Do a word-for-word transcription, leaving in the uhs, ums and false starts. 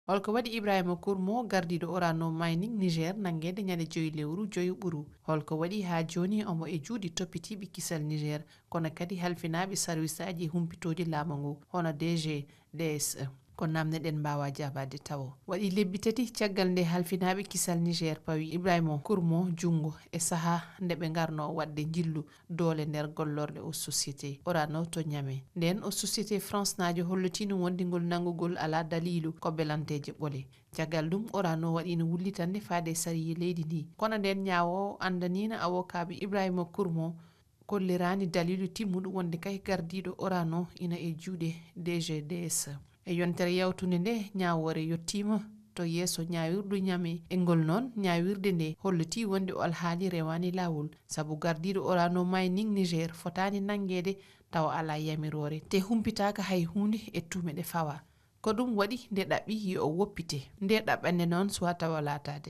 Holko waɗi Ibrahima Kurmo, gardiiɗo Orano Mining Niger, nanngeede ñande joyi lewru joyo ɓuru? Holko waɗi haa jooni omo e juuɗe toppitiiɓe kisal Niger, kono kadi halfinaaɓe sarwisaaji e humpitooji laamu ngu, hono D G D S E? Ko namde ɗen mbaawa jaabaade tawo. Waɗi lebbi tati caggal nde halfinaaɓe kisal Niger pawi Ibrahima Kurmo junngo e sahaa nde ɓe ngarno waɗde njillu doole nder gollorɗe o société Orano to Niamey. Nden o société France-naajo hollitiino wonde ngol nanngugol alaa daliilu, ko belanteeje ɓole. Caggal ɗum, Orano waɗiino wullitannde faade e sariya leydi ndi. Kono nden ñaawoowo anndaniino awokaaɓe Ibrahima Kurmo kolliraani daliilu timmuɗo wonde kay gardiiɗo Orano ina e juuɗe D G D S E. E yontere yawtunde nde, ñaawoore yottiima to yeeso ñaawirdu Niamey. E ngol noon ñaawirde nde hollitii wonde o alhaali rewaani laawol, sabu gardiiɗo Orano Mining Niger fotaani nanngeede tawa alaa yamiroore, te humpitaaka hay huunde e tuume ɗe fawaa. Ko ɗum waɗi nde ɗaɓɓi yo o woppite. Nde ɗaɓɓande noon suwaa tawa laataade.